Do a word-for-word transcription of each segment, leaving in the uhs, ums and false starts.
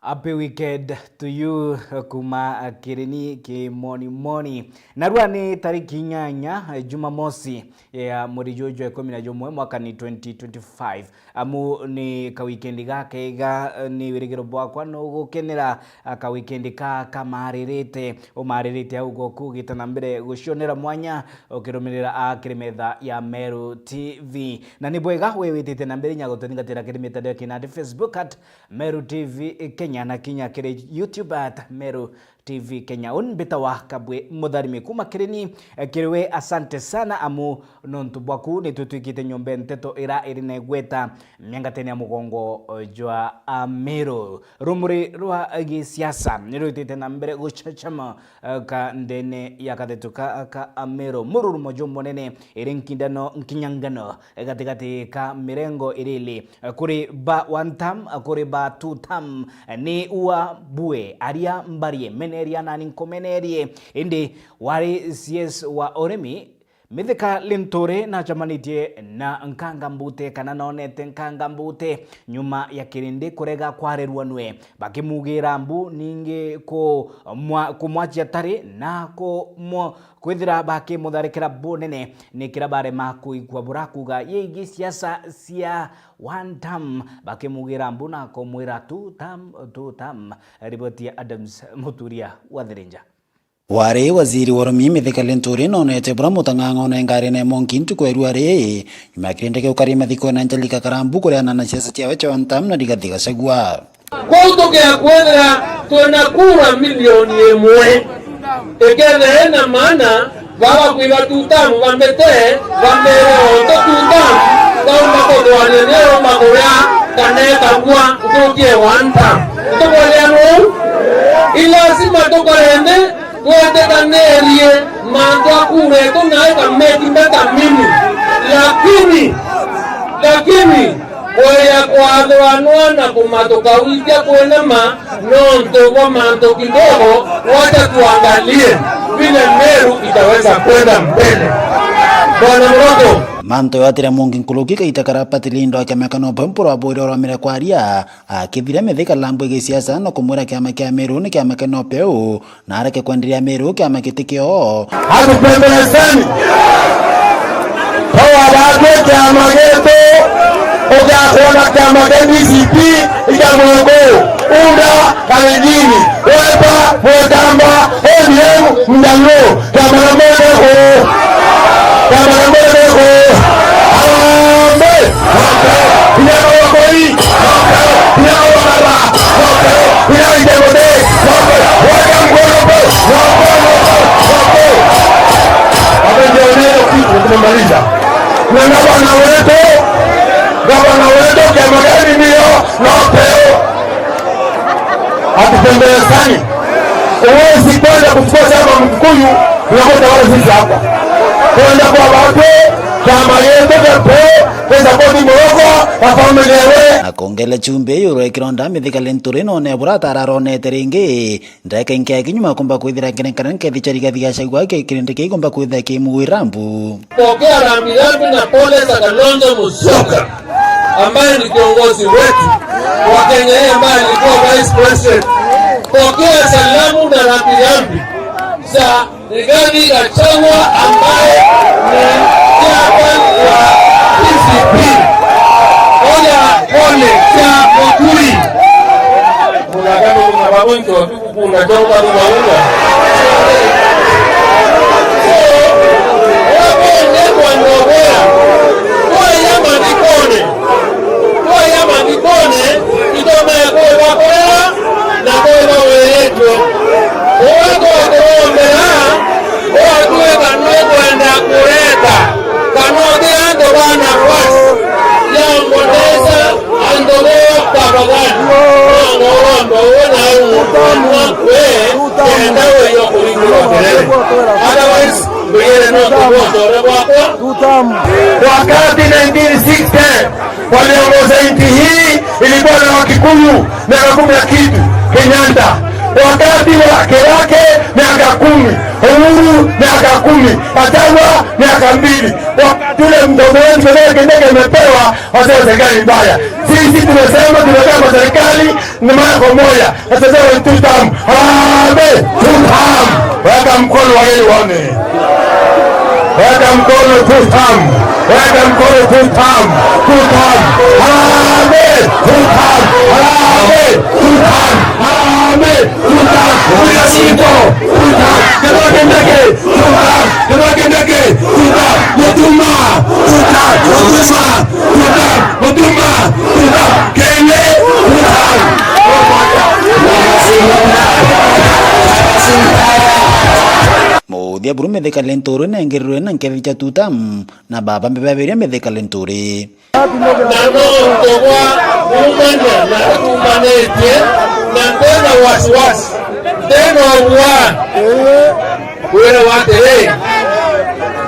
Happy weekend to you, kuma Kireni Kimoni Moni. Narua ni tariki inyanya, Jumamosi ya mweri juju jwa ikumi na jumwe, mwaka ni twenty twenty-five. Amu ni kawikendi gakega, ni wirigiro bwakwa nugukenera kawikendi ka kamaririte. Umaririte au gwaku ugita na mbere gucionera mwanya ukirumirira akiri metha ya Meru T V. Na ni bwega we witite na mbere inya gututhingatira kiri mitandao ya kinandi, Facebook at Meru T V Kenya, na kinya kiri YouTube at Meru T V Kenya. Uni mbitawa Kabwe Mutharimi kuma Kireni, eh, kiri we asante sana, amu nontu bwaku ni tutwikite nyomba ya nteto ira iri na igweta miangatene ya mugongo, eh, jwa Ameru. Rumuri rwa gisiasa ni rwitite na mbere guchachama, eh, ka ndene ya kathetu ka, ka Ameru. Mururumo jumunene iri nkindano nkinyangano gatigati ka mirengo iri ili, eh, kuri ba one term, eh, kuri ba two term. Eh, ni ua bue, aria mbarie, meneria nani nkumenerie. Indi wari C S wa urimi, Mithika Linturi nachamanitie na Nkanga Mbute, kana nonete Nkanga Mbute nyuma ya kirindi kurega kwarirua nwe, bakimugira mbu ningi ku-, mwa-, kumwachia tari na kumu-, kwithira bakimutharikira bunene, ni kira barema kuigua bura kuga yegi siasa cia one term, bakimugira mbu na kumwira two term, two term. Riboti ya Adams Muturia wa Thirinja. Wari waziri wa urimi Mithika Linturi nonete bura mutang'ang'o na engarine monki ntuku ya irua ri, nyuma ya kirindi kiu kari mathiko na Angelica Karambu kureana na siasa ciawe cia one term na Rigathi Gachagua. Kwou tukia kwithira twina kura milioni imwe, ikethira ina maana, baba kwiba two term bambite, bambire onto two term, baumba kuthwania ni aromba kuria kana ekabua ntukie one term. Tukuria nuu? I lazima tukore nthi, twetikanirie mantu a kura yetu na ikameki mbeta mini. Lakini, lakini, Kweya kwathwanwa na kumatuka wikia kwinama nontu bwa mantu kidogo, wacha tuangalie vile Meru itaweza kwenda mbele. Bwana Muroko. Mantu yatire mungi nkuruki kaita kara Patilindo akiameka no pempo rwa bwire uramire kwaria, akithire Mithika Linturi gisiasa na kumwira kiama kia Meru ni kiama kino peu, na areke kwenderia Meru kiama giti kio. Atupembelezeni. Power batwe kiama gitu, ugakwona kiama kia D C P, ikia Murungu, UDA, Kalenjini, Wiper, Mwekamba, O D M, Mjaluo. Kiama kia Meru ku. Kiama kia Meru ku. Harambee. Harambee. Vijana wa Koi. Harambee. Vijana wa Baba. Harambee. Vijana wa Njengo Day. Harambee. Weka mkono hapo. Harambee. Harambee. Hapo ndio neno kitu tumemaliza. Na gavana wetu, gavana wetu, kiama gani ndio? No peo. Hatupembelezani. Huwezi kwenda kuchukua chama Mkikuyu, unakuta wale sisi hapa. Kwenda kwa watu, chama yetu ya peo, pesa kodi Murungu, na family yewe. Akongele chumbe yuru ya kironda Mithika Linturi none bura atararonete ringi. Ndeka inkea kinyuma kumba kwithira nkerenkana nkethi cha Rigathi Gachagua ke kirindi kiu kumba kwithira kimugwira mbu. Pokea rambirambi na pole za Kalonzo Musyoka, ambaye ni kiongozi wetu wa Kenya hii, ambaye alikuwa vice president. Pokea salamu na rambirambi za Rigathi Gachagua, ambaye ni chairman wa D C P. Oya, pole cha Mukui. Kuna kama kuna magonjwa tu. Kuna jonga ni maua. So, wabende kwa ndogera. Kwa yama nikone. Kwa yama nikone, itoma ya kwa wakorera, na kwa waweretwe. Kwa kwa kurombera, kwa tuwe kanwe kwenda kureta. Kana uti antu ba nafasi ya kuteesa antu boo tafadhali. Na ngoromba uwe na uwe kenda uyo kuringirwa kelele. Otherwise, mbigire no kubotora bwakwa. Wakati nineteen sixty waliongoza nchi hii, ilikuwa na Wakikuyu miaka kumi na kitu, Kenyatta. Wakati wa Kibaki miaka kumi, Uhuru miaka kumi, Gachagua miaka mbili. Wakati ule mtoto wetu Kithure Kindiki amepewa, wazee wa serikali mbaya. Sisi tumesema tunataka kwa serikali ni mara kwa moja. Sasa leo two term. Harambee! Two term. Weka mkono wa yeye waone. Weka mkono two term. Weka mkono two term. Two term. Harambee! Two term. Harambee! Two term. Harambee! Two term. Piga shingo. Two term. Kithure Kindiki. Two term. Kithure Kindiki. Two term. Mutuma. Two term. Mutuma. Two term. Mutuma. Two term. Kende. Two term. Muthia buru Mithika Linturi inengerirwe na nkethi cia two term na baba mbebabiria Mithika Linturi. Na nontu bwa kuumania na tuumanitie, na ndina wasiwasi, ndina ubua. Wira wa atiri,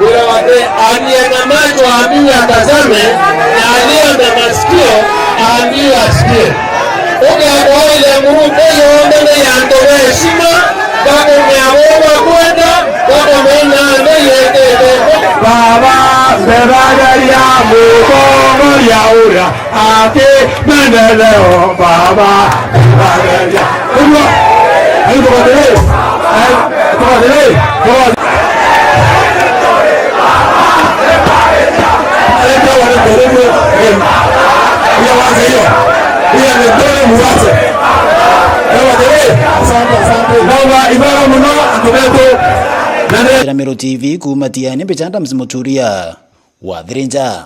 wira wa atiri, aliye na macho aambiwe atazame, na aliye na masikio aambiwe asikie. Ugeekwa ile ngurubu yonthe ni ya antu ba heshima, bakumenya buu bakwenda, bakumenya nthi yitite. Baba, mbebageria mutongoria uria ati maendeleo, baba, mbebageria. Uguo, ayu tugatiri, ayu tugatiri, tugatiri. Hiyo wacha hiyo. Hiyo ni dole muwache. Ewa, dole. Asante, asante. Naomba ibara muno, antu betu. Nande. Iramiro T V kuuma Tiani, mbicha Adams Muturia wa Thirinja.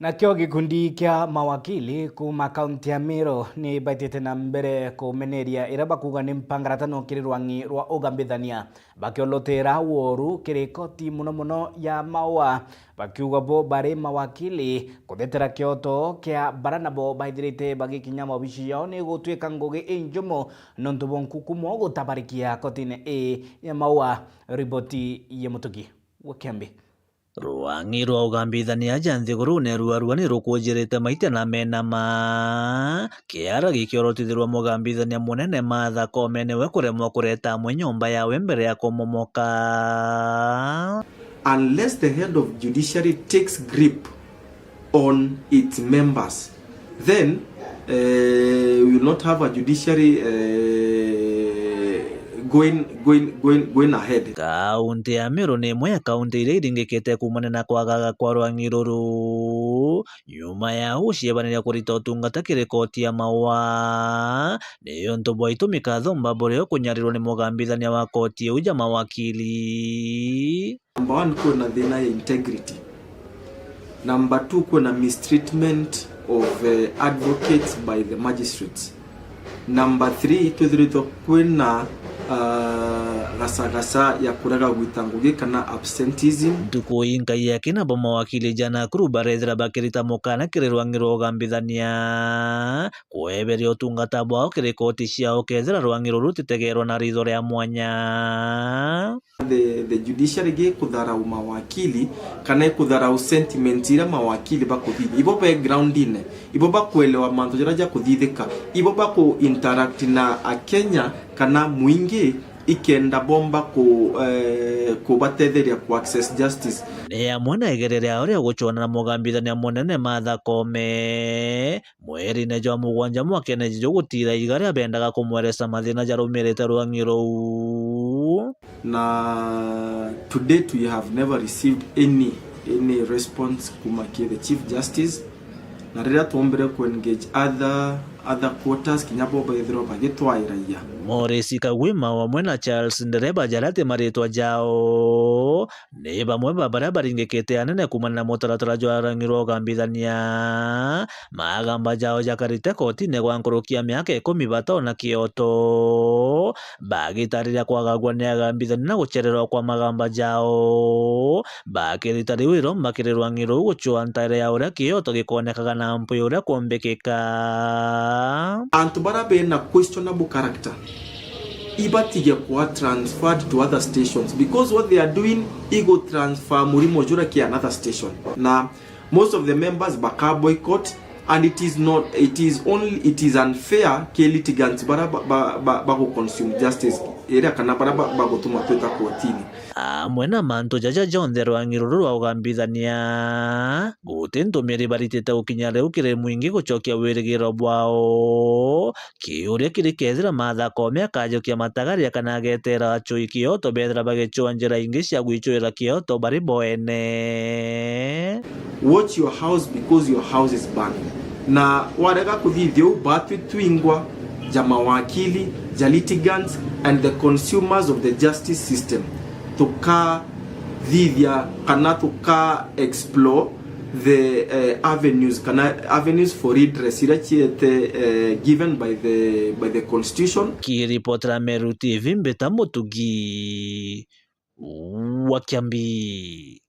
Nakio gikundi kia mawakili kuuma kaunti ya Meru ni baitite na mbere kumeneria iria bakuuga ni mpangaratano kiri rwang'i rwa ugambithania, bakiolotera woru kiri koti muno muno ya Maua, bakiuga bo bari mawakili kuthetera kioto kia bara nabo baithirite bagikinya maobici yao ni gutwika ngugi injumu nontu bwa nkukumo gutabarikia kotine ii ya Maua. Riboti ya Mutugi wa Kiambi. Rwang'i rwa ugambithania ja nthigurune ruarua ni rukunjirite maita na menama, kiara gikiorotithirwa mugambithania munene Martha Koome niwe kuremwa kureta amwe nyomba yawe mbere ya kumomoka. Unless the head of judiciary takes grip on its members, then, eh, we will not have a judiciary, eh, going, going, going, going ahead. Kaunti ya Meru ni imwe ya kaunti iria iringikite kuumania na kwagaga kwa rwang'i ruru. Nyuma ya uu ciebaniria kurita utungata kiri koti ya Maua, ni untu bwa itumi Kathumba Murray kunyarirwa ni mugambithania wa koti iu ja mawakili. Number one, kuwe na thina ya integrity. Number two, kuwe na mistreatment of, eh, advocates by the magistrates. Number three, twithiritwe kwina, ah, gacagaca ya kurega gwita ngugi kana absenteeism. Ntuku inkai akina ba mawakili ja Nakuru barethira bakirita mukana kiri rwang'i rwa ugambithania kweberia utungata bwao kiri koti ciao kethira rwang'i ruru rutitegerwa na ritho ria mwanya. The, the judiciary gikutharau mawakili kana ikutharau sentiments iria mawakili bakuthithia. Ibo be groundine, ibo bakuelewa mantu jaria jakuthithika, ibo baku interact na Akenya kana mwingi ikenda bomba ku, eh, kubatetheria ku access justice. Ni amwe na igeria riao ria gucwana na mugambithania munene Martha Koome. Mweriine jwa mugwanja mwakene juju gutira iga ria bendaga kumweresa mathina jarumirite rwang'i ruu. Na to date we have never received any, any response kuma ki the Chief Justice. Na riria twombire ku engage other, other quarters, kinya bo baithirwa bagitwairagia. Morris Kagwima amwe na Charles Ndereba jaria ti maritwa jao, ni bamwe ba baria baringikite anene kuumania na mutaratara jwa rwang'i rwa ugambithania. Magamba jao jakarite kotine gwa nkuruki ya miaka ikumi batoona kioto, bagitariria kwagagua ni agambithania na gucererwa kwa magamba jao. Bakirita riu iromba kiri rwang'i ruu gucua ntaire ya uria kioto gikonekaga na mpwi uria kumbikika. Antu baria bena questionable character ibatige kuba transferred to other stations, because what they are doing igu transfer murimo juria ki another station, na most of the members baka boycott And it is not, it is only, it is unfair ki litigants bara ba, ba, ba, bagu consume justice iria kana bara ba, bagutuma twita kotini. Amwe na mantu jaja jonthe, rwang'i ruru rwa ugambithania, guti ntumiri baritite gukinya riu kiri mwingi gucokia wirigiro bwao, kiuria kiri kethira Martha Koome akajukia matagaria kana agetera acui kioto bethira bagicua njira ingi cia gwicuira kioto bari boene. Watch your house because your house is burning. Na warega kuthithia uu, batwi twingwa ja mawakili, ja litigants and the consumers of the justice system tukathithia kana tuka explore the, eh, avenues kana avenues for redress iria ciete, eh, given by the, by the constitution. Kiripotera Meru T V, mbita Mutugi wa Kiambi.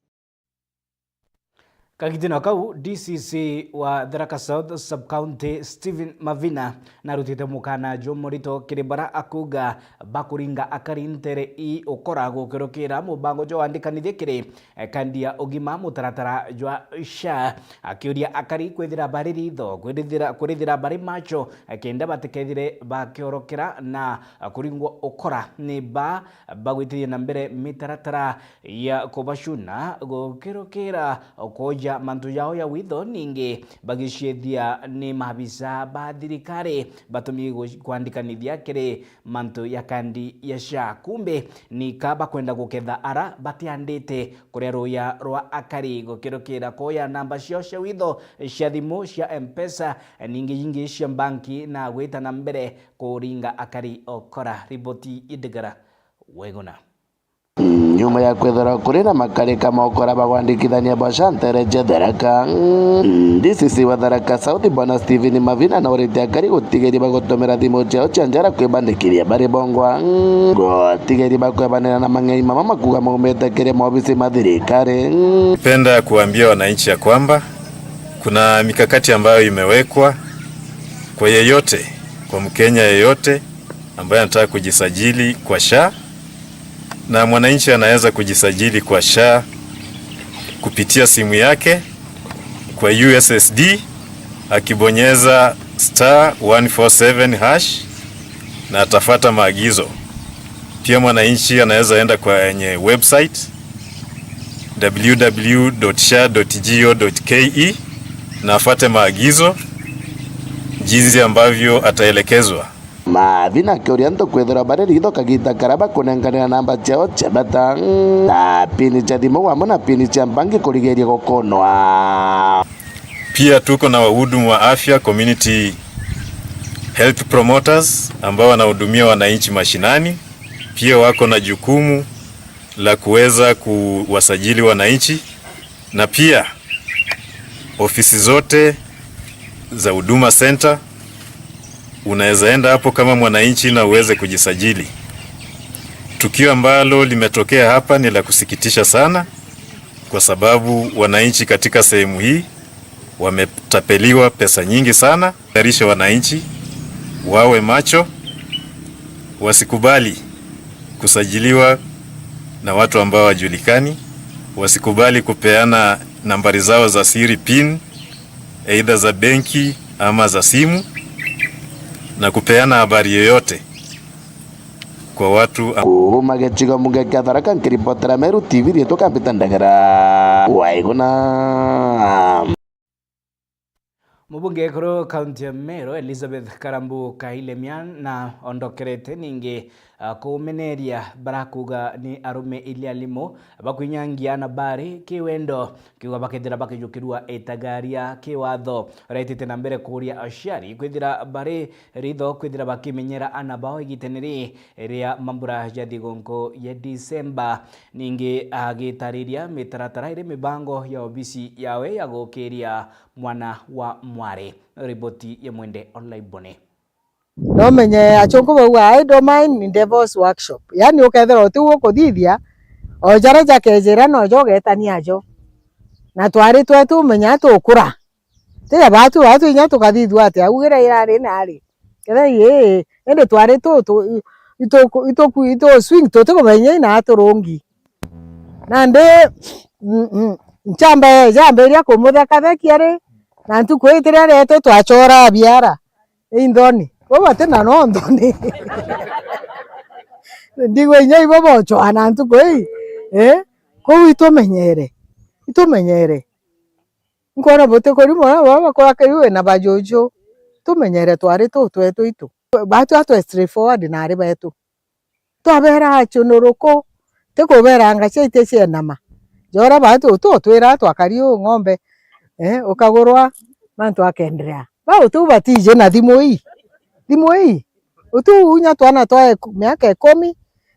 Kagitino kau, D C C wa Tharaka South Sub-County, Stephen Mavina, narutite mukana jumurito kiri bara akuga bakuringa akari ntere i ukora gukirukira mubango jwa wandikanithia kiri, eh, kandi ya ugima, mutaratara jwa SHA, akiuria akari kwithira bari ritho, kwithira, kurithira bari macho, eh, kenda batikethire bakiorokera na kuringwa ukora ni ba bagwitithia na mbere mitaratara ya kubacuna gukirukira kwoja mantu jao ya witho, ningi bagiciethia ni maabisa ba thirikari batumie gu-, kwandikanithia kiri mantu ya kandi ya SHA. Kumbe ni ka bakwenda guketha ara batiandite kuria ruya rwa akari gukirukira kwoya namba ciao cia witho cia thimu cia M-Pesa, ningi ingi cia mbanki na gwita na mbere kuringa akari ukora. Riboti idigara Weguna. Nyuma ya kwithirwa kuri na makarika ma ukora bagwandikithania bwa SHA ntere cia Tharaka, mm, D C C wa Tharaka South, Bwana Stephen Mavina, nauritie akari gutigeria bagutumira thimu ciao cia njara kwibandikithia bari bongwa, mm, gutigeria bakwebanira na mang'ei mama makuga maumite kiri maobisi ma thirikari, mm. Napenda kuambia wananchi ya kwamba kuna mikakati ambayo imewekwa kwa yeyote, kwa Mkenya yeyote ambaye anataka kujisajili kwa SHA, na mwananchi anaweza kujisajili kwa SHA kupitia simu yake kwa U S S D akibonyeza star one four seven hash na atafuata maagizo. Pia mwananchi anaweza enda kwenye website w w w dot sha dot go dot k e na afuate maagizo jinsi ambavyo ataelekezwa. Mavina akiuria antu kwithirwa bari ritho kagita karia bakunenkanira namba ciao cia bata, na pini cia thimu wamwe na pini cia mbangi kurigiria gukunwa. Pia tuko na wahudumu wa afya, community health promoters, ambao wanahudumia wananchi mashinani. Pia wako na jukumu la kuweza kuwasajili wananchi, na pia ofisi zote za Huduma Center, unaweza enda hapo kama mwananchi na uweze kujisajili. Tukio ambalo limetokea hapa ni la kusikitisha sana, kwa sababu wananchi katika sehemu hii wametapeliwa pesa nyingi sana. Tayarisha wananchi wawe macho, wasikubali kusajiliwa na watu ambao hawajulikani, wasikubali kupeana nambari zao za siri, pin, aidha za benki ama za simu, na kupeana habari yoyote kwa watu. Kuuma gicigo mbunge kia Tharaka, nkiripotera Meru T V, riitwa Kambita Ndagara Waiguna. Mubunge ekuru kaunti ya Meru, Elizabeth Karambu Kailemia, na ondokerete ningi, ah, kumeneria barakuga ni arume ili alimu bakwinyangia ana bari kiwendo, kiuga bakethira bakijukirua itagaria kiwatho. Raitite na mbere kuuria aciari kwithira bari ritho kwithira bakimenyera ana bao igitene ri ria mambura ja thigunku ya Disemba. Ningi agitariria mitaratara iri mibango ya obisi yawe ya gukiria mwana wa mwari. Riboti ya Mwende Olaibone. Nomenye achunku bauga, "I don't mind in devil's workshop." Yani ukethira uti u ukuthithia, o jaria jakejira nojo ugetania jo. Na twari twetu umenya tukura. Tiga batu, batu inya tukathithua atia, au ira irari nari. Kethira ii, indi twari tu, tu, itu, itu, itu swing, tutikumenya ina turungi. Nandi, mm, mm, nchamba, njambiria kumuthekathekia ri, Na ntuku ii tiria rietu twachoraa biara inthoni. Bo bati na no nthoni. Ndigwa inya ibo bochoa na ntuku ii. Eh? Kou itumenyere. Itumenyere. Nkwona buti kuri mwana baba bakura kiri wina bajuju. Tumenyere twari tu twetu itu. Batu atwe straightforward na ari betu. Twabera acio nuruku, ti kuberanga cia iti cienama. Jora batu tu twira twakari u ng'ombe, eh, ukagurwa, mantu akenderea. Bau tu batiji na thimu ii. Thimu ii. Utu unya twana twa eku-, miaka ikumi,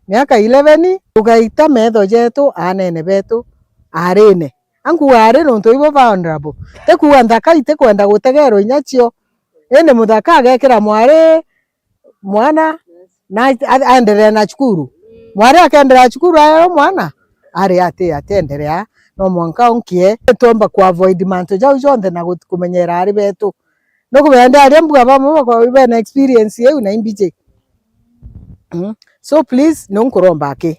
miaka eleven, tugaita metho jetu aanene betu, aarine. Ankuga ari nuntu ibo vulnerable. Ti kuuga nthaka itikwenda gutegerwa inya cio. Indi muthaka agekira mwari mwana na a-, aenderea na cukuru. Mwari akenderea cukuru ayo mwana? Ari ati, atienderea. No mwanka onkie. Twomba ku avoid mantu jau jonthe na gut-, kumenyera ari betu. Nukumenya ndaria mbuga bamwe bakwa bena experience iu na imbiji. Mm. So please, nunkuromba aki.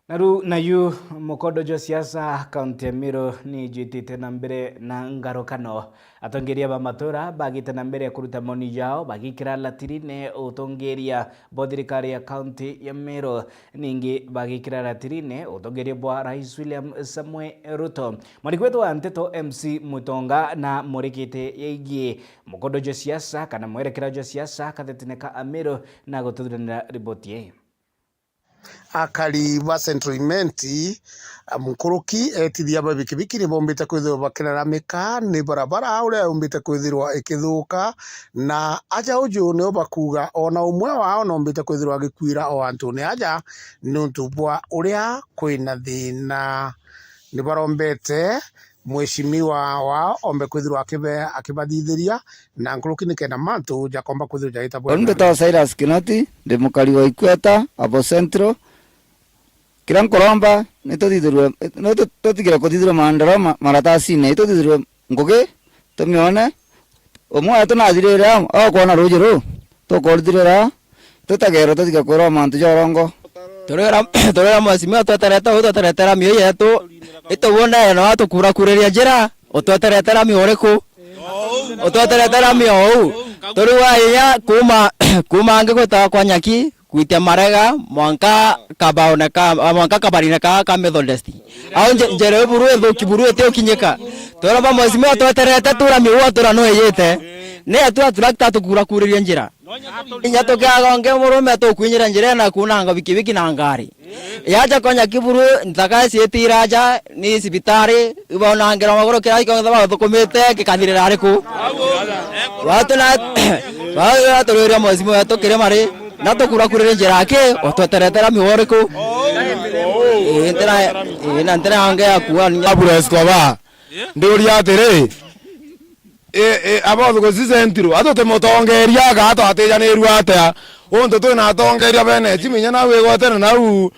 Naru nayu mukondo jwa siasa kaunti ya Meru ni jwitite na mbere na ngarukano. Atongeria ba matura bagite na mbere kuruta maoni jao bagikira latirine utongeria bwa thirikari ya kaunti ya Meru, ningi bagikira latirine utongeria bwa Rais William Samoei Ruto. Mwandiki wetu wa nteto M C Mutonga na murikite yegie mukondo jwa siasa kana mwerekera jwa siasa kathetine ka Ameru na gututhuranira riboti ii. Akari ba Central Imenti, nkuruki etithia ba bikibiki ni bombite kwithirwa bakiraramika ni barabara uria yumbite kwithirwa ikithuka, na aja uju nio bakuuga ona umwe wao nombite kwithirwa agikwira o antune aja niuntu bwa uria kwina thina. Ni barombete mweshimiwa wao ombe kwithirwa akibe-, akibathithiria na nkuruki nikenda mantu jakomba kwithirwa jaita bwega. Uni mbitagwa Cyrus Kinoti, ndi mukari wa Ikweta, Abo Central. Kiria nkuromba, ni tuthithirwe, ni tu-, tutigire kuthithirwa maendeleo ma-, maratasine, ituthithirwe ngugi, tumione. Umwe wetu nathirire au, okwona ruuji ruu, tukurithirira, tutagerwe tutige kwirwa mantu ja urongo. Turira, turira mweshimiwa tweterete uu, tweteretera mioi yetu, itubune no atukurakuririe njira, utweteretera mio uriku? Utweteretera mio uu? Turi wa inya kuuma, kuuma angi gwitaga kwa Nyaki, gwitia Marega, mwanka kabaone ka, mwanka kabarine ka, ka Methodist. Au nje-, njira iu buru ithuki buru itiukinyika. Twiromba mweshimiwa tweterete tura miu tura no iyite. Ni atua turakita tukurakuririe njira. Inya tukiaga ungi murume tukwinyira njira na kunanga bikibiki na ngari. Yaja konya kiburu, ntaka ciitira aja, ni cibitari, ibonangirwa maguru kiria kionthe bathukumite gikathirira ariku? Watu na, watu na turiria mweshimiwa wetu kirima ri, na tukurakurire njira aki, utweteretera miu uriku? Ii, ntira, ii, na ntira ange ya kuania. Abura Escobar, ndiuria atiri, i, i, Abothuguci Central, atu ti mutongeria, kaa twatijanirua atia? Untu twina atongeria bene ecimu inya nau igwetene nau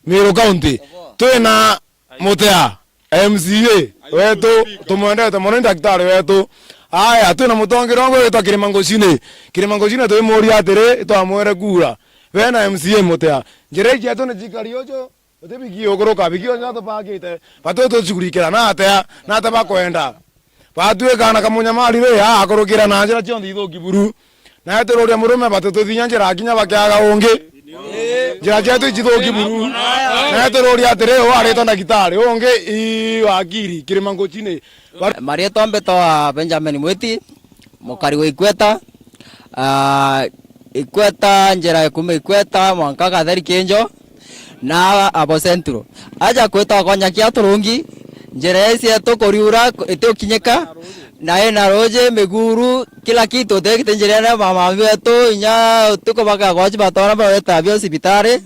Meru County. Twina Mutea, M C A wetu, tumwendete mono, ni daktari wetu. Aya, twina mutongeria ungwi witwa Kirima Ngucini. Kirima Ngucini twimuria atiri, twamwire kura. Bena M C A Mutea. Njira iji yetu ni cikari uju. Uti biki ukuruka, biki uju natubakite. Batu tucikurikira na atia, na atia bakwenda. Batuika na kamunyamari ri, aa, akurukira na njira cionthe ithuki buru. Na itururia murume batu tuthinya njira kinya bakiaga ungi. Njira cietu icithuki buru. Na itururia atiri, uu aritwa ndagitari, ungi ii wakiri, Kirima Ngucini. Marietwa mbetwa Benjamin Mwiti, mukari wa Ikweta. Ah, Ikweta, njira ya kuuma Ikweta mwanka Gatheri Kinjo na Abo Central. Aja kwitwa konya kia turungi, njira ii cietu kuriura itiukinyika, na ina ruuji, miguru, kila kitu, utigiti njirene, mama betu, inya utuku bakagoci batwara baweta bio cibitari.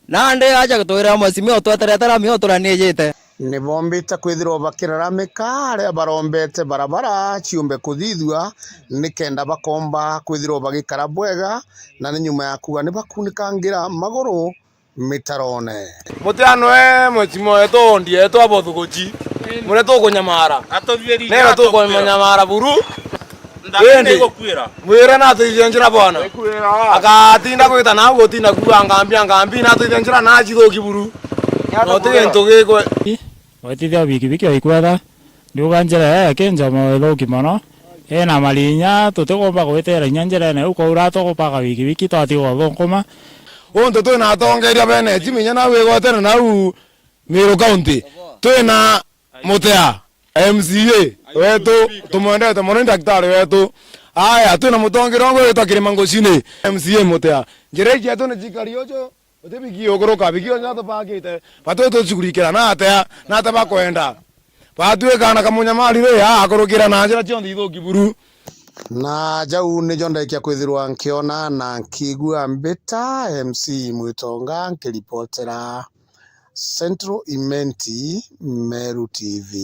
Nandi aja gutwira mweshimiwa utweterete ramio turanijite. Ni bombite kwithirwa bakiraramika aria barombete barabara ciumbe kuthithua, nikenda bakomba kwithirwa bagikara bwega, na ni nyuma ya kuuga ni bakunikangira maguru mitarone. Muteano we mweshimiwa wetu ondi yetu abothuguci. Muria tukunyamara. Nero tukunyamara buru. Indi, mwire natwithie njira bwana. Agatinda gwita nau gutinda kuuga ngambi, ngambi, natwithie njira na cithuki buru. No ti gintu gikwe. Wetithia bikibiki aikwetha. Ndiuga njira ii ya Kinjomo ithuki mono, ina marinya, tutikumba gwitira inya njirene iu, kwaura tukupaka wiki wiki twatigwa thunkuma. Untu twina atongeria bene Jimmy inya nau igwetene nau Meru County, twina Mutea, M C A wetu, tumwendete mono, ni daktari wetu. Aya, twina mutongeria umwe witwa Kirima Ngucini, M C A Mutea. Njira iji cietu ni cikari uju, utibiki ukuruka, biki uju atupakite. Batu tucugurikira na atea, na atea bakwenda. Batwika na kamunyamari ri, akurukira na njira cionthe ithuki buru. Na jau nijo ndaikia kwithirwa nkiona na nkigua mbita M C Mwitonga nkiripotera Central Imenti, Meru T V.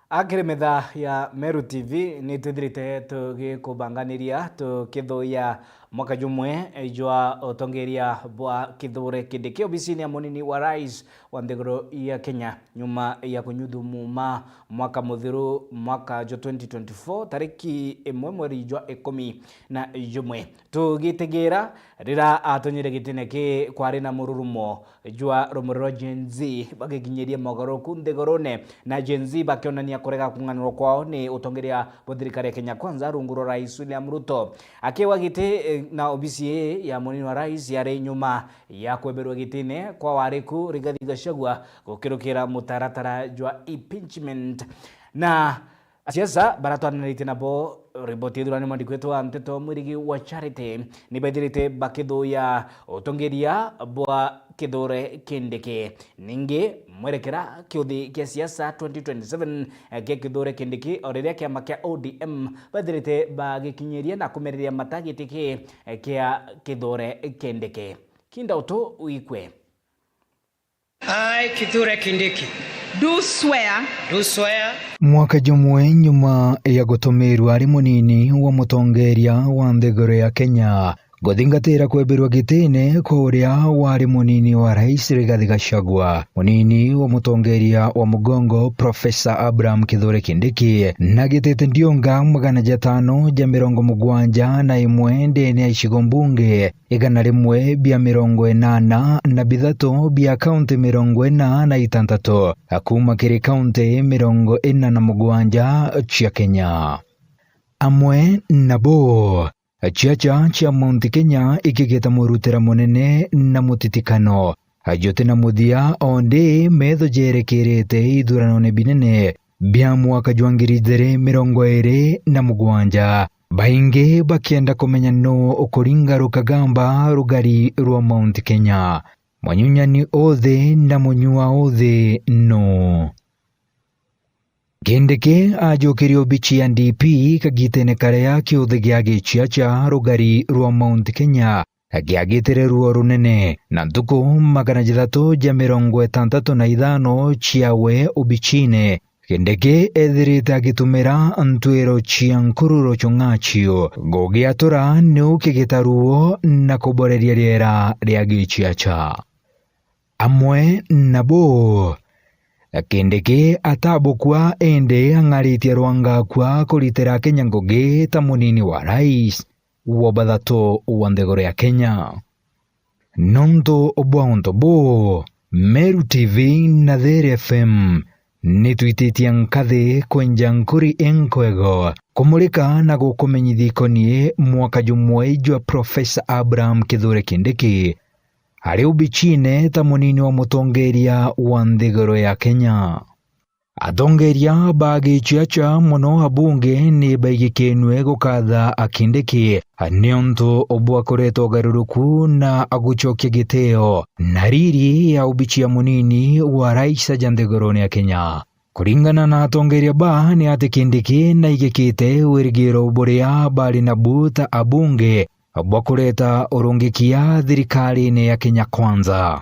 Akiri metha ya Meru T V, ni twithirite tugikubanganiria tukithuya mwaka jumwe jwa utongeria bwa Kithure Kindiki obisini ya munini wa rais wa nthiguru ya Kenya, nyuma ya kunyuthumuma mwaka muthiru, mwaka jwa twenty twenty-four, tariki imwe mweri jwa ikumi na jumwe. Tugitigira rira atonyire gitine ki, kwari na mururumo jwa rumuri rwa Gen Z bagikinyiria mogaruruku nthigurune, na Gen Z bakionania kurega kung'anurwa kwao ni utongeria bwa thirikari ya Kenya Kwanza rungu rwa Rais William Ruto. Akiwa giti, eh, na obisi ii ya munini wa rais yari nyuma ya kweberwa gitine kwa wariku Rigathi Gachagua gukirukira mutaratara jwa impeachment. Na asiasa baria twananitie nabo riboti ithurani mwandiki wetu wa nteto Mwirigi wa Charity ni baithirite bakithuya utongeria bwa Kithure Kindiki. Ningi mwerekera kiuthi kia siasa twenty twenty-seven kia Kithure Kindiki, o riria kiama kia O D M baithirite bagikinyiria na kumereria mata giti ki kia Kithure Kindiki. Kinda utu wikwe. I, Kithure Kindiki, do swear. Do swear. Mwaka jumwe nyuma ya gutumirwa ari munini wa mutongeria wa nthiguru ya Kenya, guthingatira kweberwa gitine kwa uria wari munini wa rais Rigathi Gachagua, munini wa mutongeria wa mugongo Professor Abraham Kithure Kindiki, na gitite ndionga magana jatano ja mirongo mugwanja na imwe ndene ya icigo mbunge igana rimwe bia mirongo inana na bithatu bia kaunti mirongo ina na itantatu, kuuma kiri kaunti mirongo ina na mugwanja cia Kenya. Amwe nabo, ciaca cia Mount Kenya ikigita murutira munene na mutitikano juti na muthia, o ndi metho jerekerete ithuranone binene bia mwaka jwa ngiri ijiri mirongo iri na mugwanja, baingi bakienda kumenya nuu ukuringa rukagamba rugari rwa Mount Kenya. Munyunyani uthi na munyua uthi nuu? Kindiki ajukirie obichi ya D P kagitene karia kiuthi gia giciaca rugari rwa Mount Kenya giagitire ruo runene, na ntuku magana jathatu ja mirongo itantatu na ithano ciawe obichine, Kindiki ethirite agitumira ntwiro cia nkururo chung'achiu gugiatura niu kigita ruo na kuboreria riera ria giciaca. Amwe nabo, Kindiki atabukua indi ang'aritie rwangakua kuritira Kenya ngugi ta munini wa rais wa bathatu wa nthiguru ya Kenya. Nontu bwa untu buu, Meru T V na There F M nitwititie nkathi kwenja nkuri inkwego, kumurika na gukumenyithia ikonie mwaka jumwe jwa Professor Abraham Kithure Kindiki ari ubichine ta munini wa mutongeria wa nthiguru ya Kenya. Atongeria ba giciaca, mono abunge, ni baigikinue gukatha Kindiki niuntu bwa kureta ugaruruku na agucokia gitio na riri ya ubichi ya munini wa rais aja nthigurune ya Kenya. Kuringana na atongeria ba, ni ati Kindiki naigikite wirigiro buria bari nabu ta abunge bwa kureta urungikia thirikarine ya Kenya Kwanza.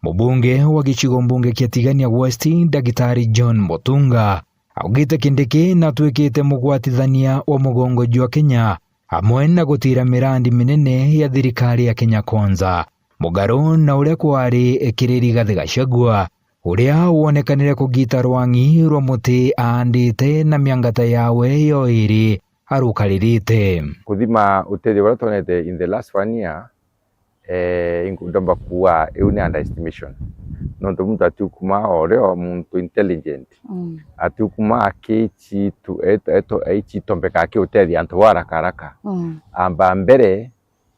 Mubunge wa gicigo mbunge kia Tigania West, Ndagitari John Mutunga, augite Kindiki natwikite mugwatithania wa mugongo jwa Kenya, amwe na gutira mirandi minene ya thirikari ya Kenya Kwanza, mugaru na uria kwari kiri Rigathi Gachagua, uria wonekanire kugita rwang'i rwa muti aandite na miangata yawe yo iri arukaririte. Kuthima utethio buria twonete in the last one year, Eh, ingu-, ndomba kuuga iu ni underestimation. Nontu muntu atiukuma o rio muntu intelligent. Mm. Atiukuma akichitu-, eto-, eto-, aichitombeka akiutethia antu bo haraka haraka. Mm. Amba mbere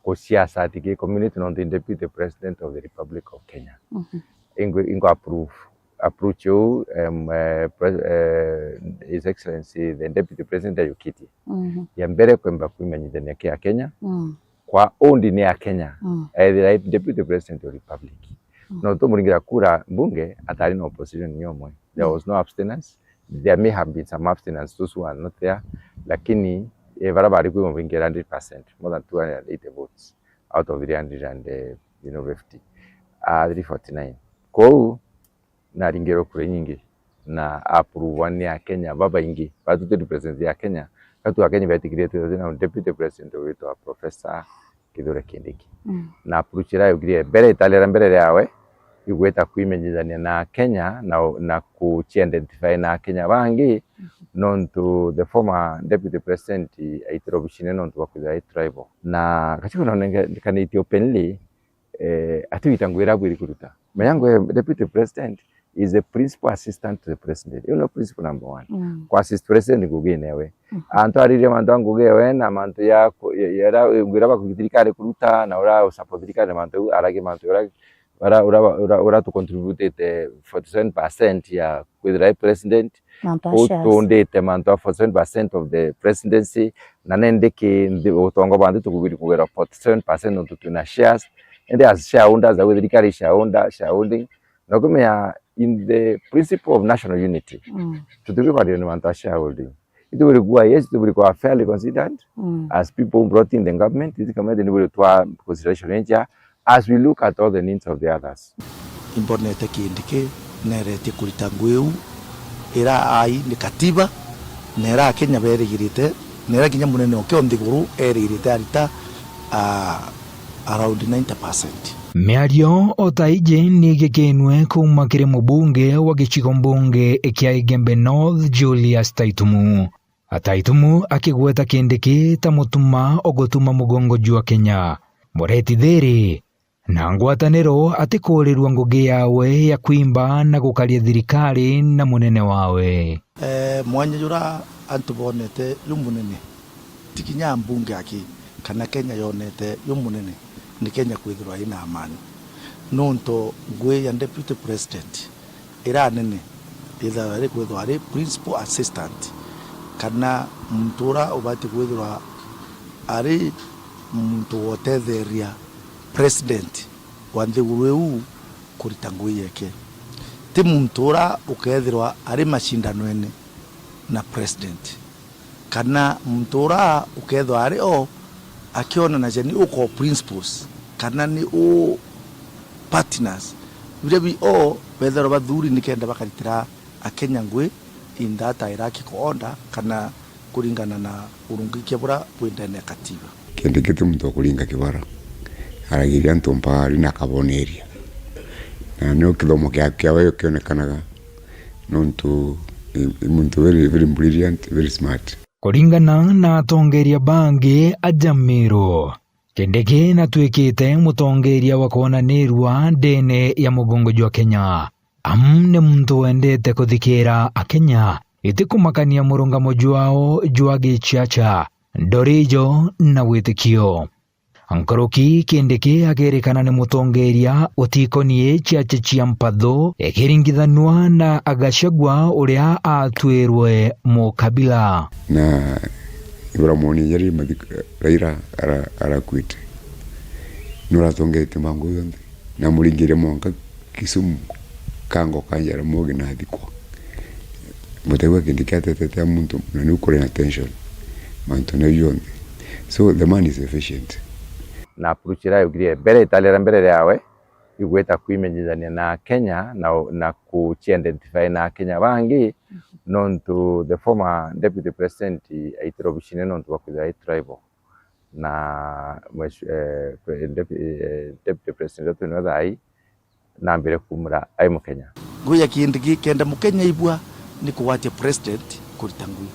kusiasa ati ki community nontu Deputy President of the Republic of Kenya. Mhm. Ingu-, ingu approve approach iu, em, eh, Pres-, eh, His Excellency the Deputy President ajukitie. Mhm. Ya mbere kwemba kwimenyithania kia Kenya. Mm. Kwa undi ni Akenya, mm, ethira e Deputy President of Republic. Mm. No tumuringira kura mbunge atari na opposition ni omwe. There, mm, was no abstinence. There may have been some abstinence, those who are not there, lakini, eh, bara bari kwi mubingira hundred percent, more than two hundred and eighty votes out of three hundred and, eh, you know, fifty, ah, three forty-nine. Kou naringirwe kura inyingi na approve ni Akenya babaingi. Batuti president ya Kenya, katu Akenya betikirite na deputy president witwa Professor Kithure Kindiki. Mm. Na approach ira yugire mbere, itali ria mbere riawe, igwita kwimenyithania na Akenya na, na kuchiidentify na Akenya bangi, mhm, nontu the former deputy president aitirwe obicine nontu bwa kwithira ai tribal. Na gachiko nonekanitie openly, eh, ati wita ngugi iria abwiri kuruta. Menya ngugi ya deputy president is the principal assistant to the president. You know, principal number one. Mm. Kwa assist president ngugine we. Mhm. Antu aririe mantu a ngugi ewe na mantu ya ku-, ya, ya, ya, ngugi iria bakugi thirikari kuruta na uria usupport thirikari mantu au, aragi mantu uria, uria, uria, uria, uria tu contributite forty-seven percent ya kwithira e president. Mantu a shares. Utundite mantu a forty-seven percent of the presidency, na nendiki nthi, utongo bwa nthi tukubiri kugera forty-seven percent nontu twina shares. Indi as shareholders, au thirikari shareholder, shareholding, na kumenya in the principle of national unity, mm, tutibiri kwaria ni mantu a shareholding. Itubiri kuwa, yes, itubiri kuwa fairly considered, mm, as people who brought in the government, iti kama ni biri twa consideration enja, as we look at all the needs of the others. Imbonete Kindiki neretie kurita ngugi iu ira ai ni katiba, na ira Akenya berigirite, na ira kinya munene oke o nthiguru erigirite arita, ah, around ninety percent. Miario o ta iji ni igikinwe kuuma kiri mubunge wa gicigo mbunge kia Igembe North, Julius Taitumu. Ataitumu akigweta Kindiki ta mutuma ugutuma mugongo jwa Kenya. Mureti Thiri na ngwataniro atikuurirua ngugi yawe ya kwimba na gukaria thirikari na munene wawe. Eh, mwanya jura antu bonete jumunene, ti kinya mbunge aki, kana Kenya yonete jumunene, ni Kenya kwithirwa ina amani. Nontu ngugi ya deputy president ira nene, ithagirwa rikwithirwa ari principal assistant, kana muntu ura ubati kwithirwa ari muntu wa utetheria president wa nthiguru iu kurita ngugi yeke. Ti muntu ura ukethirwa ari macindanoene na president, kana muntu ura ukethirwa ari o akionanagia ni uko principles, kana ni u partners, biria bi o bethirwa bathuri nikenda bakaritira Akenya ngugi in that hierarchical order, kana kuringana na urungikia bura bwi ndene ya katiba. Kindiki ti muntu wa kuringa kibara, aragiria antu mpari na akaboneria. Na nio kithomo kia, kiawe kionekanaga, nontu i, i muntu very, very brilliant, very smart. Kuringana na atongeria bangi a Jamiru, Kindiki natwikite mutongeria wa kwonanirua ndene ya mugongo jwa Kenya. Amu ni muntu wendete kuthikira Akenya, itikumakania murungamo jwao jwa gichiacha, ndorijo na witikio. Nkuruki Kindiki akerikana ni mutongeria utikonie chiache chia mpathu ikiringithanua na Gachagua uria atwirwe mukabila. Na ibura mwoni jari mathiko, Raila ara-, arakuite. Nuratongetie mangu yonthe. Na muringire mwanka Kisumu, Kango, Kanjara, Mogi na athikwa. Mutaigua Kindiki atetete a muntu, na niu kuri na tension. Mantu nau jonthe. So, the man is efficient. Na approach iria yaugire mbere, itali ria mbere riawe, igwita kwimenyithania na Akenya na, na kuchiidentify na Akenya bangi, nontu the former deputy president aitirwe obicine nontu bwa kwithirwa ai tribal. Na mwesh-, eh, pre-, depu-, eh, deputy president wetu niwe thaai, nambire kuumura ai Mukenya. Ngugi ya Kindiki kenda Mukenya aibua ni kugwatia president kurita ngugi.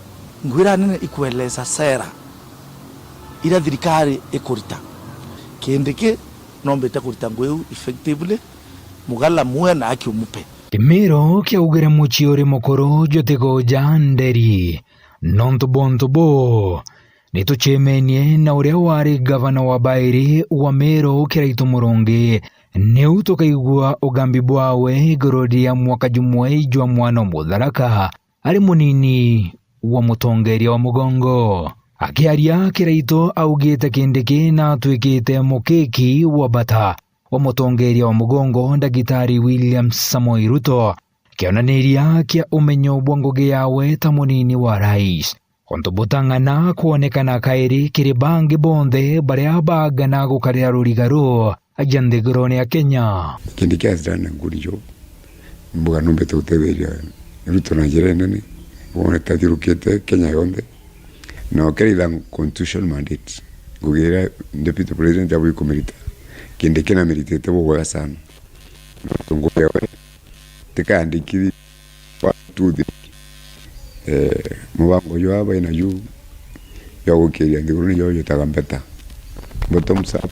Ngugi iria nene ikueleza sera iria thirikari ikurita. Kindiki Nombite kurita ngugi iu effectively, Mugala muwe na aki umupe. Kimiru kiaugire mucii uri mukuru jutigoja nderi, nontu bwa untu buu, nitucemenie na uria wari gavana wa bairi wa Meru Kiraitu Murungi, niu tukaigua ugambi bwawe iguru ria mwaka jumwe jwa mwana o Mutharaka ari munini wa mutongeria wa mugongo. Akiaria, Kiraitu augite Kindiki natwikite mukiki wa bata wa mutongeria wa mugongo, Ndagitari William Samoei Ruto, kionaniria kia umenyo bwa ngugi yawe ta munini wa rais. Untu butang'ana kwonekana kairi kiri bangi bonthe baria bagana gukarira ruriga ruu aja nthigurune ya Kenya. Kindiki has done a good job. Mbuga numbite gutetheria Ruto na njira inene. Wonete athiurukite Kenya yonthe. Na ukeritha constitution mandate. Ngugi iria deputy president abui kumirita. Kindiki namiritite bubwega sana. Ngugi yawe tikandikithia. One, two, three. Eh, mubango jwa baina ju jwa gukiria nthiguru ni jo jwitaga mbeta. Bottoms up.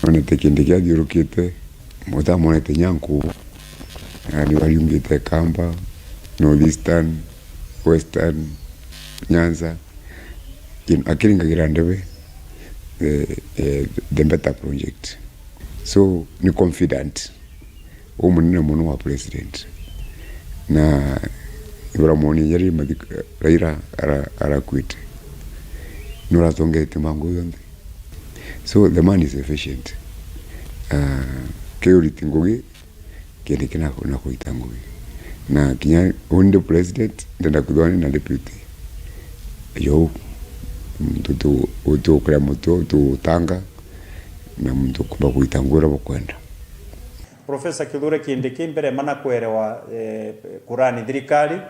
Nonete Kindiki athiurukite, mutamonete nyanku, na ni bariungite Kamba, North Eastern, Western, Nyanza. In-, akiringagira ndebe, eh, eh, the better project. So, ni confident. Umunene mono wa president. Na ibura moni yari mathik-, Raila ara-, arakuite. Nuratongetie mangu yonthe. So the man is efficient. Uh, kiuriti ngugi, Kindiki na, na kuita ngugi. Na kinya undi president, ndenda kwithwa ni na deputy. Yo, muntu tu, utu kuria mutu, tu utanga, na muntu kumba kuita ngugi uria bukwenda. Professor Kithure Kindiki mbere mana kwerewa, eh, kurani thirikari,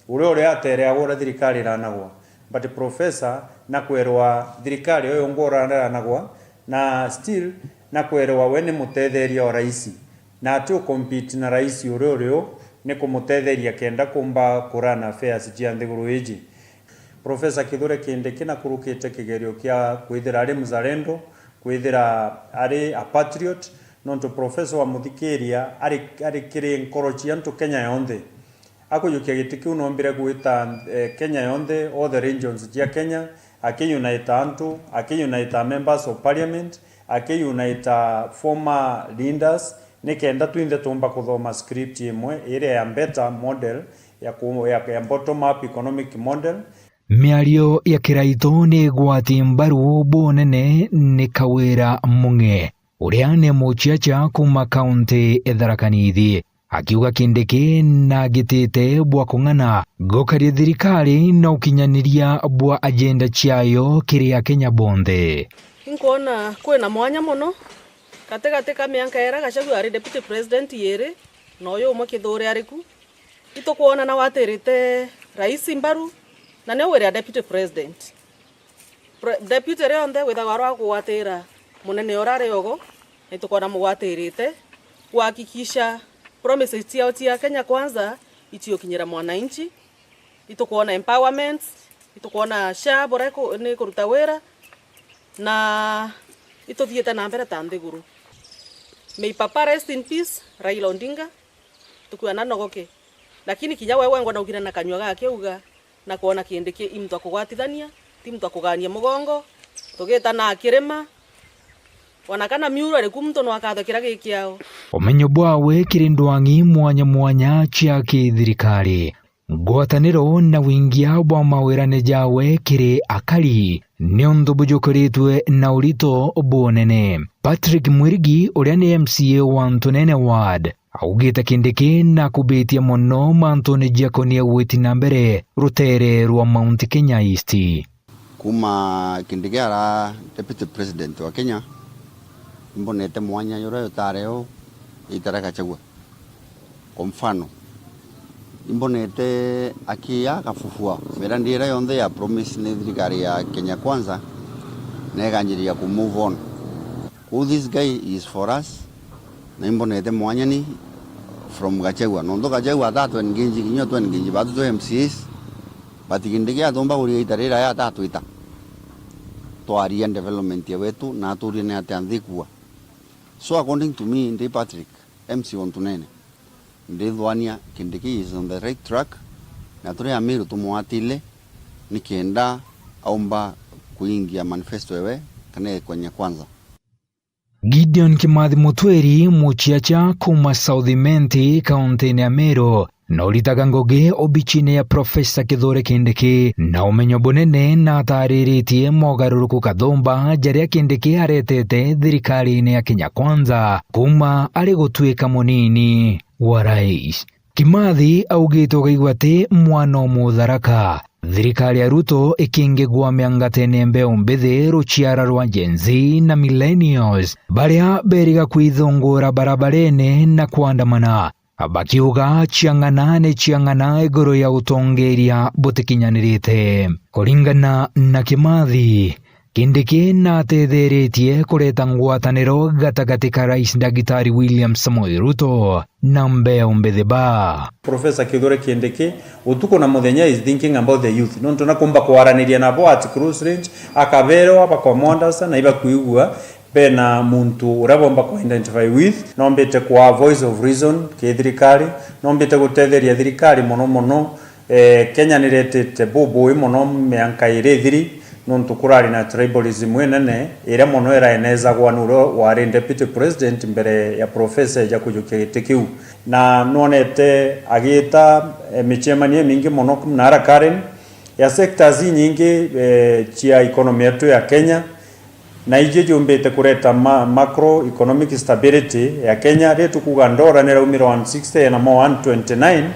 uria uria atereagwa uria thirikari iranagwa. But Professor nakwerewa thirikari uyu ungi uria iranagwa, na still nakwerewa we ni mutetheria o raisi. Na ati u compete na raisi uria uri u, ni kumutetheria kenda kumba kurana affairs cia nthiguru iji. Professor Kithure Kindiki nakurukite kigerio kia kwithira ari mzalendo, kwithira ari a patriot, nontu professor wamuthikiria ari, ari kiri nkoro cia antu Kenya yonthe. Akujukia giti kiu nombire gwita, eh, Kenya yonthe, all the regions cia Kenya, akiunite antu, akiunite members of parliament, akiunite former leaders, nikenda twinthe tumba kuthoma script imwe iria ya better model ya ku-, ya, ya bottom up economic model. Miario ya Kiraitu ni igwati mbaru bunene ni Kawira Mung'e, uria ni muciaca kuuma kaunti ya Tharaka Nithi, akiuga Kindiki nagitite bwa kung'ana gukaria thirikari na ukinyaniria bwa agenda ciayo kiri Akenya bonthe. Inkwona kwina mwanya mono gatigati ka mianka iria Gachagua ari deputy president iiri na uyu umwe Kithure ari ku. Itukwona na watirite rais mbaru, na ni ugwira deputy president. Pre-, deputy rionthe withagwa arwa kugwatira munene uria ari ogo, na itukwona mugwatirite kuhakikisha promises ciao cia Kenya Kwanza itiukinyira mwananchi. Itukwona empowerment, itukwona SHA buria iku-, ni ikuruta wira, na ituthiite na mbere ta nthiguru. May Papa rest in peace, Raila Odinga. Tukwona nogoke. Lakini kinya we wengwa naugire na kanyua gake uga, na kwona Kindiki i muntu akugwatithania, ti muntu akugania mugongo, tugita na kirima, ona kana miura riku muntu no akatho kira gikiao. Umenyo bwawe kiri ndwang'i mwanya mwanya cia kithirikari, ngwataniro na wingia bwa mawirane jawe kiri akari, ni untu bujukiritwe na urito bunene. Patrick Mwirigi, uria ni M C A wa Ntunene Ward, augite Kindiki nakubitie mono mantune jakonie gwiti na mbere rutere rwa Mount Kenya East. Kuuma Kindiki ara Deputy President wa Kenya, imbonete mwanya juria jutari u iita ria Gachagua. Kwa mfano, imbonete akiya akafufua mirandi iria yonthe ya promise ni thirikari ya Kenya Kwanza, na ikanjiriria ku move on. Kwou this guy is for us, na imbonete mwanya ni from Gachagua. Nontu Gachagua atatu engage, kinya tu engage batu twi M C As, but Kindiki atumba kuria iita riria atatwita. Twaria development ya wetu, na aturie ni atia nthi ikua. So according to me, ndi Patrick, M C wa Ntunene, ndithwania Kindiki is on the right track, na turi Amiru tumwatile nikenda aumba kuingia manifesto ewe kana Kenya Kwanza. Gideon Kimathi Mutwiri, muciaca kuuma South Imenti, kaunti-ini ya Meru, na uritaga ngugi obichine ya Profesa Kithure Kindiki na umenyo bunene, na atariritie mogaruruku kathumba jaria Kindiki aretete thirikari-ini ya Kenya Kwanza kuuma ari gutuika munini wa rais. Kimathi augite ugaigua ati mwana o Mutharaka, thirikari ya Ruto ikingigwamia ngatene mbeu mbithi, ruciara rwa Gen Z na millennials, baria beriga kwithungura barabarene na kwandamana, bakiuga ciang'ana ni ciang'ana iguru ya utongeria butikinyanirite. Kuringana na Kimathi, Kindiki natetheretie kureta ngwataniro gatagati ka Rais Ndagitari William Samoei Ruto na mbeu mbithi ba. Professor Kithure Kindiki, utuku na muthenya, is thinking about the youth. Nontu na kumba kwaraniria nabo at close range, akaberwa, bakamwondasa, na ibakwigua bena muntu uria bomba ku identify with. Nombite kwa voice of reason ki thirikari, nombite gutetheria thirikari mono mono. Eh, Kenya niretite bubui mono mianka iri ithiri, nontu kurari na tribalism inene iria mono iraenezagwa ni uria wari deputy president mbere ya professor eja kujukia giti kiu. Na nwonete agiita, eh, micemanio imingi mono nara Karen ya sectors inyingi, eh, cia economy yetu ya Kenya, na iji jumbite kureta ma-, macroeconomic stability ya Kenya. Ri tukuga ndora niraumire one sixty na mo one twenty-nine,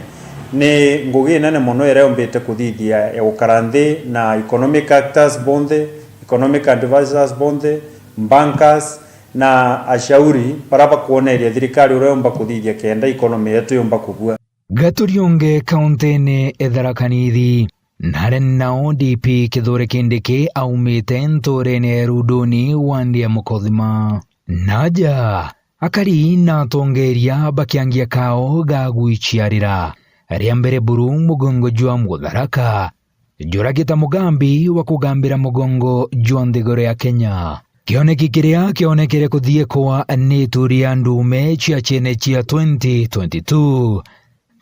ni ngugi inene mono iria yumbite kuthithia ya gukara nthi na economic actors bonthe, economic advisors bonthe, bankers na ashauri baria bakwoneria thirikari uria yumba kuthithia kenda economy yetu yumba kubua. Gaturiunge kaunti-ini ya Tharaka Nithi, nare nao D P Kithure Kindiki aumite nturene ya Ruduni, wandi ya Mukothima. Naja, akari na atongeria bakiangia kao ga gwiciarira. Ria mbere buru mugongo jwa Mutharaka juragita mugambi wa kugambira mugongo jwa nthiguru ya Kenya. Kioneki kiria kionekere kuthiekwa ni ituri ya ndume cia ciene cia twenty twenty-two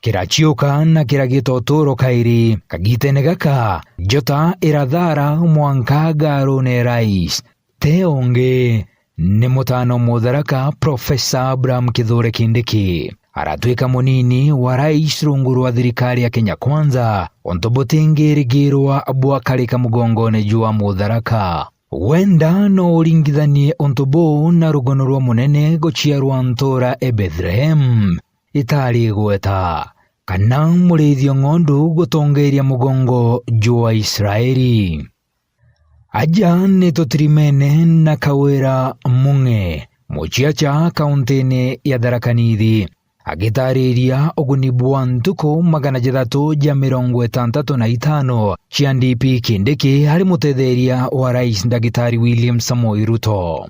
kiraciuka na kiragita uturo kairi. Kagitene gaka, njota irathara mwanka garune rais. Te ungi, ni mutano Mutharaka, Professor Abraham Kithure Kindiki. Aratuika munini wa rais rungu rwa thirikari ya Kenya Kwanza, untu butingirigirwa bwakarika mugongone jwa Mutharaka. Wenda no uringithanie untu buu na rugono rwa munene guciarwa ntura e Bethlehem itari igweta, kana murithio ng'ondu gutongeria mugongo jwa Israeli. Aja ni tutirimene na Kawira Mung'e, muciaca kauntini ya Tharaka Nithi, agitariria uguni bwa ntuku magana jathatu ja mirongo itantatu na itano cia D P Kindiki ari mutetheria wa Rais Ndagitari William Samoei Ruto.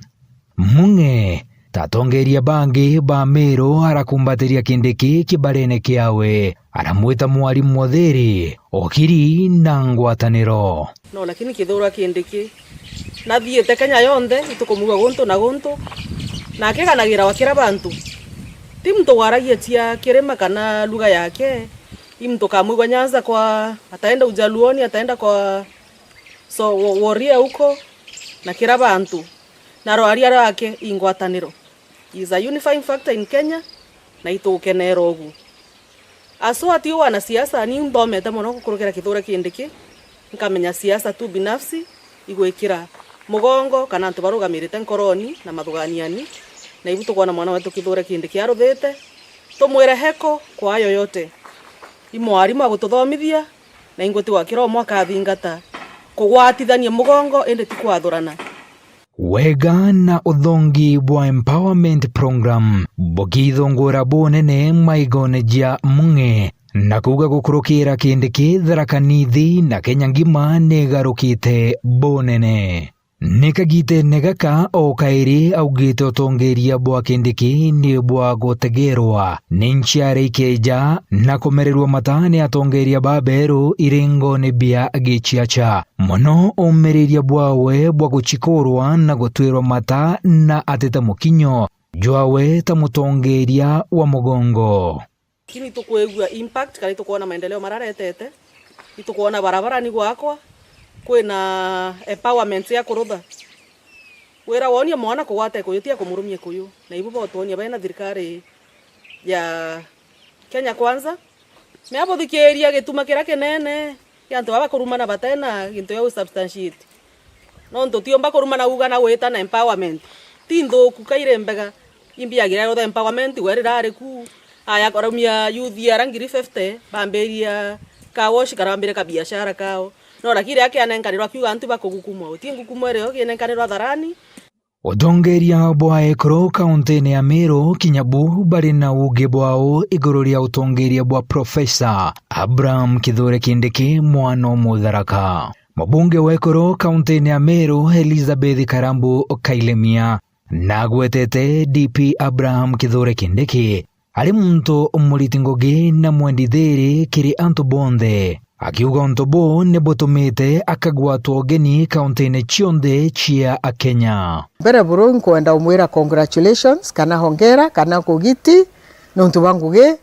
Mung'e ta atongeria bangi ba Meru arakumbatiria Kindiki kibarene kiawe, aramwita mwarimu muthiri, ukiri na ngwataniro. No, lakini Kithure Kindiki, nathiite Kenya yonthe, itukumugua guntu na guntu, na akiganagira wa kira bantu. Ti muntu waragia cia kirima kana lugha yake, i muntu kamwigua Nyanza kwa, ataenda Ujaluoni, ataenda kwa, so, wo-, Woria huko, na kira bantu. Na rwaria rwake i ngwataniro. He is a unifying factor in Kenya, na itugukenera ugu. Aswa ti wanasiasa, ni nthomete mono gukurukira Kithure Kindiki, nkamenya siasa tu binafsi, igwikira mugongo kana antu barugamirite nkoroni na mathuganiani, na ibu tukwona mwana wetu Kithure Kindiki aruthite, tumwire heko kwa hayo yote. I mwarimu agututhomithia, na ingwitiwa kira umwe akathingata kugwatithania mugongo, indi ti kwathurana. Wega na uthongi bwa Empowerment Program bukithungura bunene maigone ja Mung'e, na kuuga gukurukira Kindiki, Tharaka Nithi na Kenya ngima nigarukite bunene. Ni kagitene gaka o kairi augite utongeria bwa Kindiki ni bwa gutegerwa ni nchiara ikeja na kumererwa mata ni atongeria baberu iringone bia giciaca. Mono umiriria bwawe bwa guchikurwa na gutwirwa mata na atite mukinyo jwawe ta mutongeria wa mugongo. Lakini itukwigua impact kana itukwona maendeleo mararetete, itukwona barabara ni gwakwa, kwina empowerment ya kurutha. Wira wonia mwana kugwata ikuyu ti ya kumurumia ikuyu, na ibu botwonia bena thirikari ya Kenya Kwanza. Mea buthikiria gituma kiria kinene kia antu baba kurumana batena gintu gia gusubstantiate. Nontu tiumba kurumana uga na gwita na empowerment. Ti nthuku kairi mbega. Imbiagira rothe empowerment we rirari ku. Aya kuraumia youth ara ngiri fifty bambiria car wash karambire ka biashara kao. No lakini riria kianenkanirwa kiuga antu bakugukumwa. Uti ngukumwa irio kienenkanirwa Tharani. Utongeria bwa ekuru kauntine ya Meru kinya bu bari na uugi bwao iguru ria utongeria bwa Profesa Abraham Kithure Kindiki mwana o Mutharaka. Mubunge wa ekuru kauntine ya Meru Elizabeth Karambu Kailemia nagwetete D P Abraham Kithure Kindiki ari muntu muriti ngugi na mwendi thiiri kiri antu bonthe, akiuga untu buu ni butumite akagwatwa ugeni kauntine cionthe cia Akenya. Mbere buru nkwenda umwira congratulations, kana hongera, kana kugiti, nontu bwa ngugi,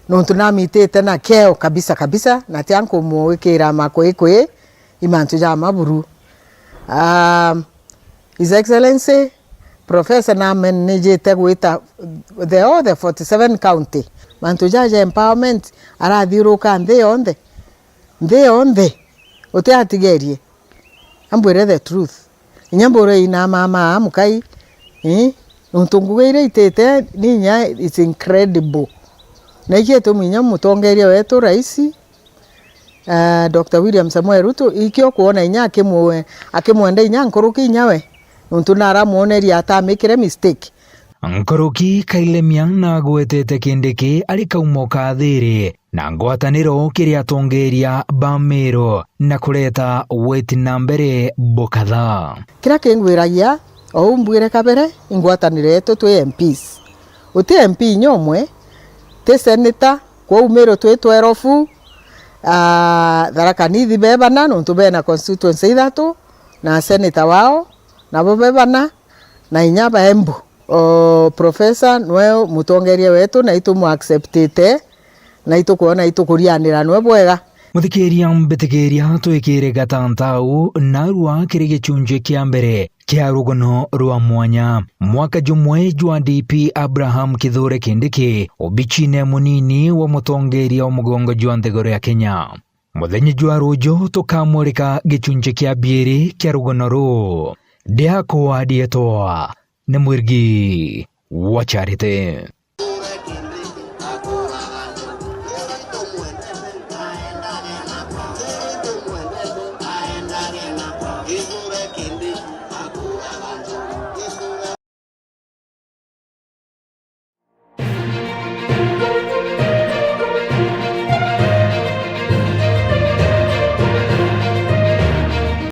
nontu namitite na keo kabisa kabisa, na tia nkumwikira makwikwi i mantu ja maburu. Ah, His Excellency Professor namenijite gwita the all the forty seven county. Mantu jaja empowerment arathiuruka nthi yonthe. Nthi yonthe. Utiatigerie. Ambwire the truth. Inya mbure ina mama amukai. Eh? Nontu ngugi iria itite ni inya it's incredible. Na iki itumi inya mutongeria wetu raisi, eh, Doctor William Samoei Ruto, ikio kwona inya akimwe-, akimwenda inya nkuruki inya we, nontu naramwoneria atamikire mistake. Nkuruki Kailemia nagwetete Kindiki ari kaumo ka thiiri na ngwataniro kiri atongeria ba Meru na kureta witi na mbere bukatha. Kiria kingwiragia, ou mbwire kabere, ingwataniro yetu twi M Ps. Uti M P inya umwe, ti senator, kwou Meru twi twelve, ah, Tharaka Nithi be bana, nontu bena constituency ithatu, na senator wao, nabo be bana, na inya ba Embu. O, Professor nwe mutongeria wetu, na itumu acceptite, na itukwona itukurianira nwe bwega. Muthikiria mbitikiria twikire gatantau narua kiri gicunji kia mbere kia rugono rwa mwanya. Mwaka jumwe jwa D P Abraham Kithure Kindiki, obichine munini wa mutongeria wa mugongo jwa nthiguru ya Kenya. Muthenya jwa ruju tukamurika gicunji kia biiri kia rugono ruu. Ndiakwa ndietwa ni Mwirigi wa Charity.